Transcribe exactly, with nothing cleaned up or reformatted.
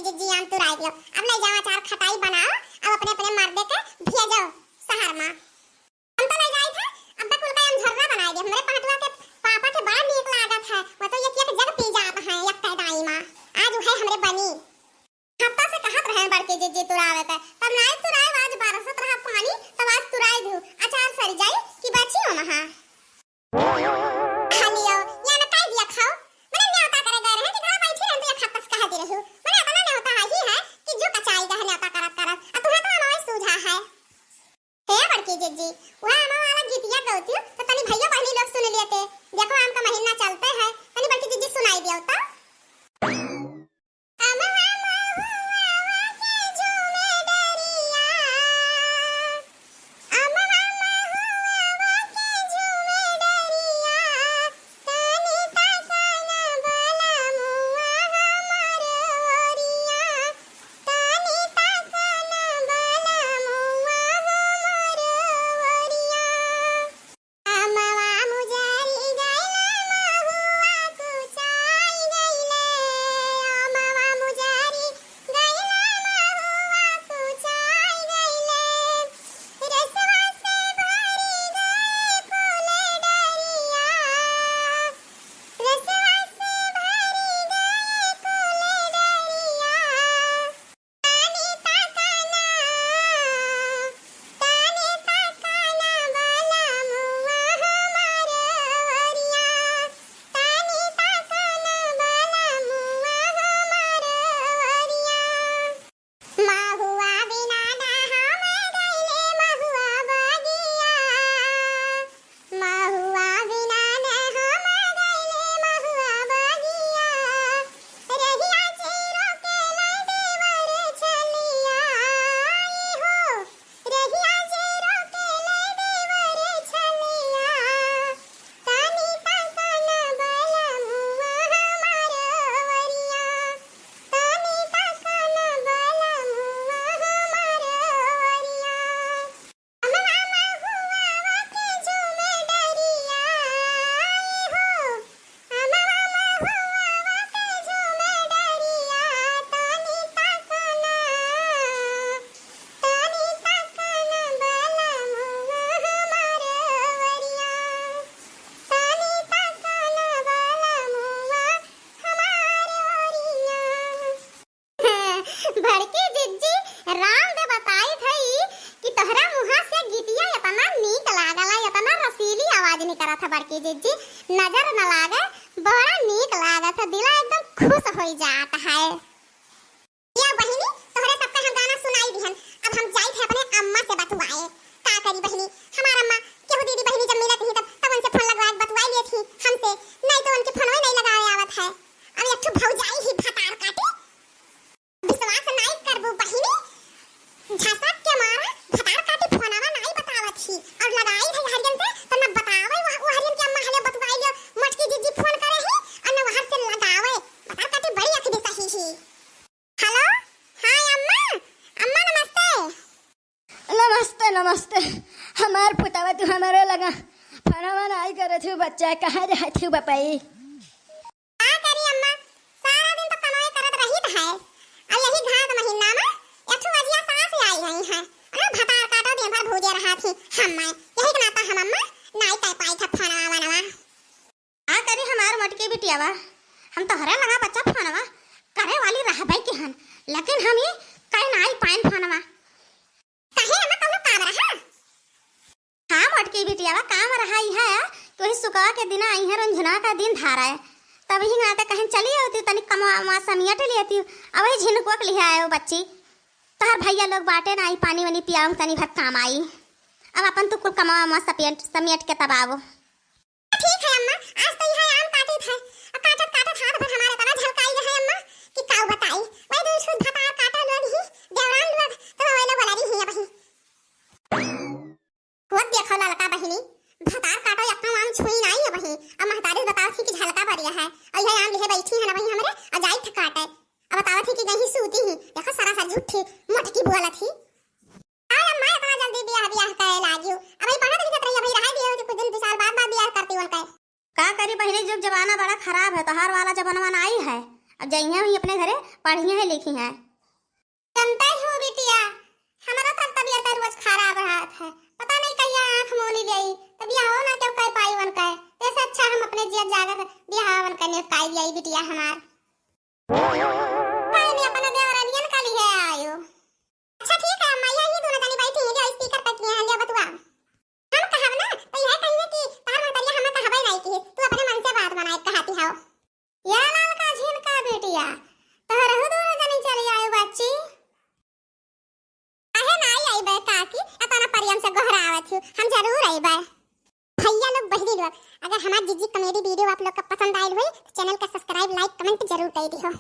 जिज्जी आम तुराई दियो। अब ले जाओ अचार खटाई बनाओ, अब अपने अपने मर्दे के भेजो शहर मा। हम तो ले जाई थे, अब कुल का हम झर्रा बनाई दे। हमरे पहटुआ के पापा के बड़ा नीक लागत है, वो तो एक एक जग पी जात है एक दाई मा। आज उहे हमरे बनी। हफ्ता से कहत रहे बड़की जिज्जी तुरावे के, तब नाई तुराए, आज बरसत रहा पानी, तब आज तुराई दू। अचार सर जाई कि बची हो महा। हलियो, या न काई दिया खाओ। मने न्योता करे गए रहे कि घर बैठी रहन तो या खत्ता से कह दे रहू। मने अपना न्योता है ही है कि जो कचाई का है न्योता करत करत। आ तुम्हें तो हमारे सूझा है। हे बड़की जिज्जी, वह आमा वाला गीतिया गौतियो तो तनी भैया बहनी लोग सुन लेते। देखो आम का महीना चलते है, तनी बड़की जिज्जी सुनाई दियो तो। अमवा महुआ के झूमे डरिया, अमवा महुआ के झूमे डरिया, तनी तकन बलमुआ हमर ओरिया, तनी तकन बलमुआ हमर ओरिया। अमवा मुजरी गइले, महुआ कुचाई गइले। अमवा मुजरी गइले, महुआ कुचाई गइले। रसवा से भरी गए कुल डरिया। रसवा से भरी गए कुल डरिया। तानी ताकाना, तानी ताकाना बलमुआ हमार ओरिया। तानी ताकाना बलमुआ हमार ओरिया। महुआ बिना ना हम गइले महुआ बगिया। महुआ बिना न हम गइले महुआ बगिया, रहिया जे रोकेले देवर छलिया, ए हो, रहिया जे रोकेले देवर छलिया, तानी ताकाना बलमुआ हमार ओरिया, तानी ताकाना बलमुआ हमार ओरिया। अमवा महुआ के झूमे डरिया, ए हो। अमवा महुआ के झूमे डरिया, तानी ताकाना, तानी ताकाना बलमुआ हमार ओरिया, तानी ताकाना बलमुआ हमार ओरिया। बड़की जिज्जी, राम दे बताई थई कि तोहरा मुहा से गीतिया एतना नीक लागला, एतना रसीली आवाज निकरत है बड़की जिज्जी, नजर न लागे, बड़ा नीक लागत है, दिला एकदम खुश होई जात है। या बहिनी, तोहरे सबका हम गाना सुनाई दिहन, अब हम जाई थे अपने अम्मा से बतुआए। का करी बहिनी, हमार अम्मा केहू दीदी बहिनी जब मिलत ही तब, तब उनसे फोन लगवा के बतुआई लेत ही हमसे, नहीं तो उनके फोनवे नहीं लगावे आवत है। अब एक ठो भौजाई ही भतार काटे, विश्वास नाई करबू बहिनी, झसक के मारा भतार काटी फोनवा नाई बतावत ही, और लगाई है हरियन से तो न बतावे वो, वो हरियन के अम्मा हले बतवाई लियो, मोटकी जिज्जी फोन करे ही और न वहर से लगावे, भतार काटी बड़ी अखनी सही ही। हेलो, हाय अम्मा, अम्मा नमस्ते। नमस्ते, नमस्ते। हमार पुतवा तू हमारे लगा फोनवा नाई करत हूँ बच्चा, कहाँ रहत हूँ बपई? का करी अम्मा, सारा दिन तो कमाई करत रहित है, और यही घात महीना में एक ठो अजिया सास आई रही है, अरे भतार काटो दिन भर भूजे रहा थी हम मैं, यही के नाता हम अम्मा नाई कर पाई था फोनवा वनवा। का करी हमार मोटकी बिटियावा, हम तोहरे लगा बच्चा फोनवा करे वाली रहबे की हन, लेकिन हम ही कई नाई पाइन फोनवा। काहे अम्मा, कौनो काम रहा? हाँ मोटकी बिटियावा, काम रहा ही है कि वही सुकवा के दिन आई है, रंझुना का दिन धारा है, तब ही नाते कहीं चली होती, तनी कमवा वमवा समियट लेती, अब वही झिनकुआ के लिए आए हो बच्ची, तोहर भैया लोग बाटे ना आई, पानी वानी पियाऊं तनी भर काम आई, अब अपन तू कुल कमवा वमवा सपियट समियट के तब आवो। ठीक है अम्मा, आज तो यह आम काटे थे, और काटत काटत हाथ भर हमारे तना झलकाई गए है अम्मा, कि काऊ बताई। वही दिन छूत भतार काटा लोग ही, देवरान लोग, तो वही लोग वाला ही अबही। खुद देखो ललका बहिनी, भतार काटो अपना आम छुई नाई अबही, अब महतारी बताओ थी कि झलका बढ़िया है, और यह आम लिहे बैठी है ना वही हमरे, और जाई थे काटे, अब बताओ थी कि गई सूती ही, देखो सरासर झूठी मोटकी बोलत ही। अरे अम्मा, इतना जल्दी बियाह, बियाह करे लागियो? अबही पढ़त लिखत रही, अबही रहे दियो, कुछ दिन, दो साल बाद, बाद बियाह करती उनके। का करी बहिनी, जुग जमाना बड़ा खराब है, तोहार वाला जमाना ना आई है। अब जइहें वहीं अपने घरे, पढ़िहें लिखिहें। जनते हो बिटिया, हमरा तो तबियत रोज खराब रहत है, पता नहीं कहिया आँख मोनी लेई, तब बियाहो ना केहू कर पाई वन कहे, ऐसे अच्छा हम अपने जियत जागत बियाह वन कने काई जाई बिटिया हमार। काहे नहीं अपना देवरनियन का लिए आयो? अच्छा ठीक है, मैया ही दोनों जनी बैठी हैं, जो speaker पे किए हैं, ले बतुआ। हम कहब ना, तो यह कहिए कि तार महतरिया हमें कहबे नहीं की, तू अपने मन से बात बनाए कहती हो। या लाल का झिन का बिटिया, तोहरहु दोनों जनी चली आयो बच्ची। काहे ना आई, अइबे काकी, अतना प्रेम से गोहरावत हूँ, हम जरूर अइबे। भैया लोग, बहिनी लोग, अगर हमार जिज्जी comedy video आप लोग का पसंद आइल होई, तो channel का subscribe, like, comment जरूर कर दिहो।